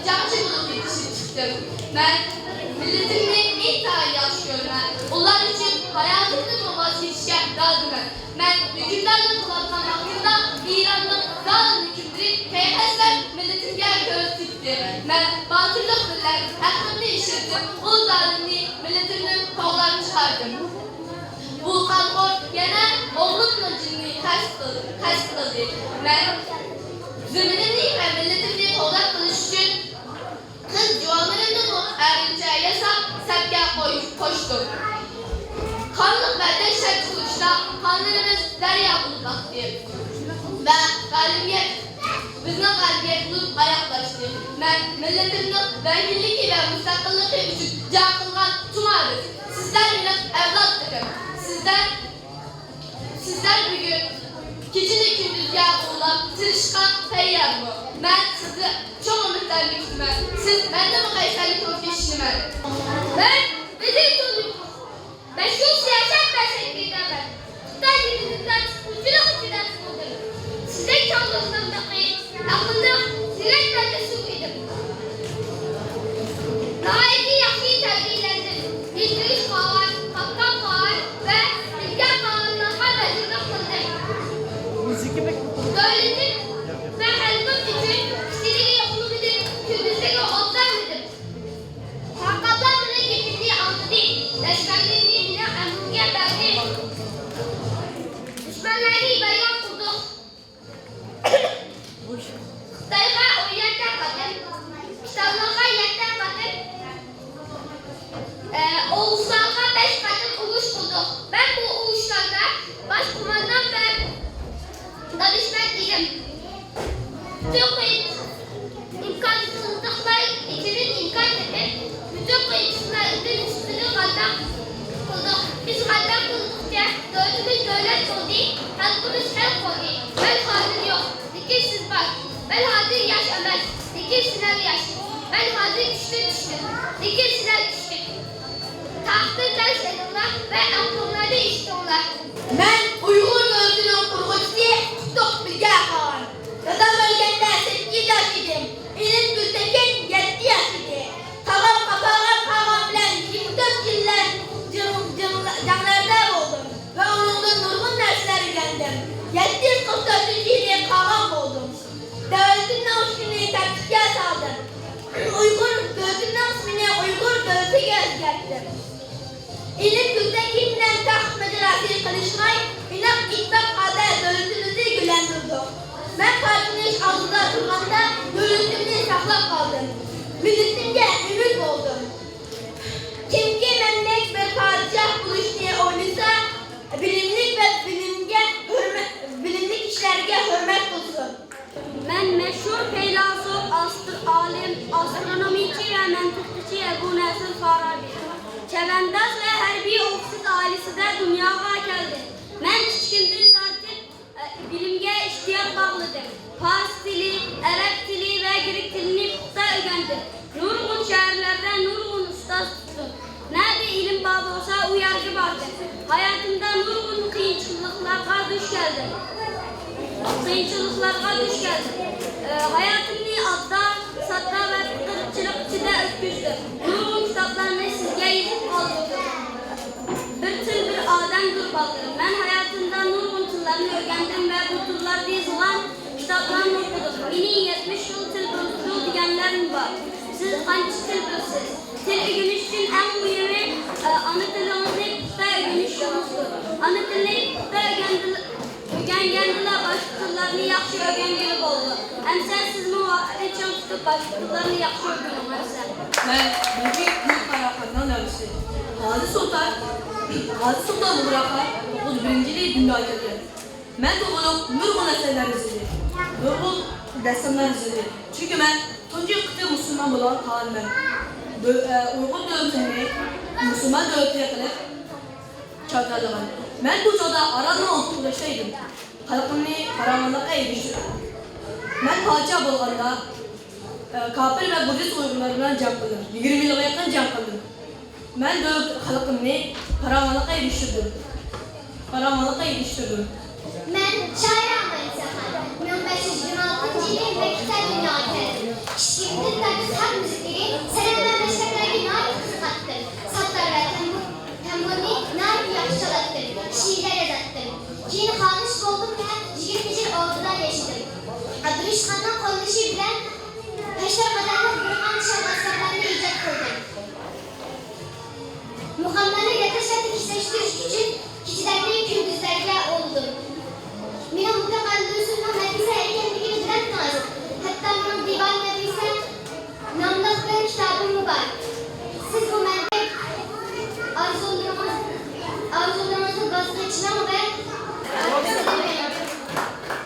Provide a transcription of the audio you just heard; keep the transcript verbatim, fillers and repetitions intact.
جەڭچى بولۇپ يېتىشىپ چىقتىم. مەن مىللىتىمنى ئىنتايىن ياخشى كۆرىمەن. ئۇلار ئۈچۈن ھاياتىمدىنمۇ ۋاز كېچىشكە رازىمەن. مەن ھۆكۈمدارلىق قىلىۋاتقان ۋاقتىمدا ئىراننىڭ زالىم ھۆكۈمدىرى قەيسەر مىللىتىمگە كۆز تىكتى. مەن باتۇرلۇق بىلەن ئەقلىمنى ئىشلىتىپ، ئۇ زالىمنى مىللىتىمدىن قوغلاپ چىقاردىم. بۇ قانخور يەنە ئوغلۇمنىڭ جېنىنى قەست قىل-، قەست قىلدى. مەن زېمىنىمنى ۋە مىللىتىمنى قوغداپ قېلىش ئۈچۈن قىز جۇۋانلىرىمنىمۇ ئەرلىرىمچە ياساپ، سەپكە قوي-، قوشتۇم. قانلىق ۋە دەھشەتلىك ئۇرۇشتا قانلىرىمىز دەريا بولۇپ ئاقتى ۋە غەلىبىيەت بىزنىڭ غەلىبىيەت بولۇپ ئاياغلاشتى. مەن مىللىتىمنىڭ مەڭگۈلۈكى ۋە مۇستەقىللىقى ئۈچۈن جەڭ قىلغان تۇمارىس. سىزلەر مېنىڭ ئەۋلادلىرىم. سىزلەر، سىزلەر بۈگۈن كېچىنى كۈندۈزگە ئۇلاپ تىرىشقان پەييارمۇ؟ مەن سىزگە چوڭ ئۈمىدلەرنى كۈتىمەن. سىز مەندىنمۇ قەيسەرلىك قىلىشىنى ئۈمىد. مەن بىزنى تونۇيمىز. مەشھۇر سىياسەت ۋە سەنئەتكار، خىتاي دىنىدا تۇتقۇنچىلىق ئىچىدە تۇغۇلدۇم. سىزدەك چاغلىقلىرىمدىكى ئەقىللىق، زىننەت ۋە جەسۇر ئىدىم. ناھايىتى ياخشى تەربىيەلەندىم. يىلپىز قاغان، قاپتان قاغان ۋە بىلگەن قاغانلارغا ۋەزىرلىك قىلدىم. دۆلىتىم ۋە خەلقىم ئۈچۈن كېچىلىرى ئۇخلىمىدىم، كۈندۈزلىرى ئوت سالمىدىم. قاراقانلار مېنىڭ گېپىمنى ئاڭلىدى، لەشكەرلىرىنى مېنىڭ ئەمرىمگە بەردى. دۈشمەنلەرنى ۋەيران قىلدۇق. خىتايغا ئون يەتتە قېتىم، ئىتالىيەگە يەتتە قېتىم، ئە، ئوغۇزلارغا بەش قېتىم ئۇرۇش قىلدۇق. مەن بۇ ئۇرۇشلاردا باش قوماندان ۋە دانىشمەن ئىدىم. پۈتۈن قىيىن-، ئىمكانسىزلىقلار ئىچىدىن ئىمكان تېپىپ، پۈتۈن قىيىنچىلىقلاردىن ئۈستىنى غەلىبە قىلدۇق. بىز غەلىبە قىلدۇقچە، دۆلىتىمىز دۆلەت بولدى، خەلقىمىز خەلق بولدى. مەن ھازىر يوق، لېكىن سىز بار. مەن ھازىر ياش ئەمەس، لېكىن سىلەر ياش. مەن ھازىر كۈچتىن چۈشتۈم، لېكىن سىلەر كۈچلۈك. تارىختىن دەرس ئېلىڭلار ۋە ئەقلىڭلارنى ئىشلىتىڭلار. مەن ئۇيغۇر دۆلىتىنىڭ قۇرغۇچىسى قۇتلۇق بىلگە خان. دادام ئۆلگەندە سەككىز ياش ئىدىم. ئىنىم گۈلتېكىن يەتتە ياش ئىدى. تاغام قاپاغان قاغان بىلەن يىگىرمە تۆت يىللار جىڭ-، جىڭ-، جەڭلەردە بولدۇم ۋە ئۇنىڭدىن نۇرغۇن نەرسىلەر ئۆگەندىم. يەتتە يۈز قىرىق تۆتىنچى يىلى قاغان بولدۇم. دۆلىتىمنىڭ ئىسمىنى تەرتىپكە سالدىم. ئۇيغۇر، دۆلىتىمنىڭ ئىسمىنى ئۇيغۇر دۆلىتىگە ئۆزگەرتتىم. ئىنىم گۈلتېكىن بىلەن تەخت ماجىراسى قىلىشماي، ئىناق ئىتتىپاق ھالدا دۆلىتىمىزنى گۈللەندۈردۇق. مەن پارچىلىنىش ئالدىدا تۇرغاندا، دۆلىتىمنى ساقلاپ قالدىم. مىللىتىمگە ئۈمىد بولدۇم. كىمكى مەندەك بىر پادىشاھ بولۇشنى ئويلىسا، بىلىملىك ۋە بىلىمگە ھۆرمەت، بىلىملىك كىشىلەرگە ھۆرمەت قىلسۇن. مەن مەشھۇر پەيلاسوپ، ئاستر-، ئالىم، ئاسترونومىچى ۋە مەنتىقچى ئەبۇ نەسىر فارابى. چەۋەنداز ۋە ھەربىي ئوفىتسېر ئائىلىسىدە دۇنياغا كەلدىم. مەن كىچىكىمدىن تارتىپ، ئە، بىلىمگە ئىشتىياق باغلىدىم. پارس تىلى، ئەرەب تىلى ۋە گرېك تىلىنى پۇختا ئۆگەندىم. نۇرغۇن شەھەرلەردە نۇرغۇن ئۇستاز تۇتتۇم. نەدە ئىلىم بار بولسا، ئۇ يەرگە باردىم. ھاياتىمدا نۇرغۇن قىيىنچىلىقلارغا دۇچ كەلدىم. قىيىنچىلىقلارغا دۇچ كەلدىم. ئە، ھاياتىمنى ئاددا، ساددا ۋە پېقىرچىلىق ئىچىدە ئۆتكۈزدۈم. نۇرغۇن كىتابلارنى سىزگە يېزىپ قالدۇردۇم. بىر تىل، بىر ئادەمدۇر بالىلىرىم. مەن ھاياتىمدا نۇرغۇن تىللارنى ئۆگەندىم ۋە بۇ تىللاردا يېزىلغان كىتابلارنى ئوقۇدۇم. مېنى يەتمىش يىل تىل بىلىدۇ دېگەنلەرمۇ بار. سىز قانچە تىل بىلىسىز؟ تىل ئۆگىنىش ئۈچۈن ئەڭ مۇھىمى، ئانا تىلىڭىزنى پۇختا ئۆگىنىشىڭىزدۇر. ئانا تىلنى پۇختا ئۆگەندىلا، ئۆگەنگەندىلا باشقا تىللارنى ياخشى ئۆگەنگىلى بولىدۇ. ئەمسە سىزمۇ ۋاقىتنى چىڭ تۇتۇپ، باشقا تىللارنى ياخشى ئۆگىنىڭ، ئەمسە. مەن بۈگۈن كۈن قاراخاننىڭ نەۋرىسى. ھازىر سۇلتان، ھازىر سۇلتان مۇغراخان ئوتتۇز بىرىنچى يىلى دۇنياغا كەلگەن. مەن توغرۇلۇق نۇرغۇن ئەسەرلەر يېزىلدى، نۇرغۇن دەستانلار يېزىلدى. چۈنكى مەن تۇنجى قېتىم مۇسۇلمان بولغان خانىمەن. دۆ-، ئە، ئۇيغۇر دۆلىتىنى مۇسۇلمان دۆلىتى قىلىپ چاكارلىغان. مەن بۇ چاغدا ئارالنىڭ ئوتتۇز ياشتا ئىدىم. خەلقىمنى پاراۋانلىققا ئېرىشتۈردۈم. مەن پادىشاھ بولغاندا، ئە، كاپىر ۋە بۇددىست ئۇيغۇرلار بىلەن جەڭ قىلدىم. يىگىرمە يىلغا يېقىن جەڭ قىلدىم. مەن دۆلەت خەلقىمنى پاراۋانلىققا ئېرىشتۈردۈم. پاراۋانلىققا ئېرىشتۈردۈم. مەن شائىر ئامانىسى خان. مىڭ بەش يۈز يىگىرمە ئالتىنچى يىلى مەككىدە دۇنياغا كەلدىم. كىچىكىمدىن تارتىپ خەق مۇزىكىلىرى، سەنەم ۋە مەشرەپلەرگە ناھايىتى قىزىقاتتىم. ساتار ۋە تەمبۇر-، تەمبۇرنى ناھايىتى ياخشى چالاتتىم. شېئىرلەر يازاتتىم. كېيىن خانىش بولدۇم ۋە يىگىرمە يىل ئوردىدا ياشىدىم. ئابدۇرېشىت خاننىڭ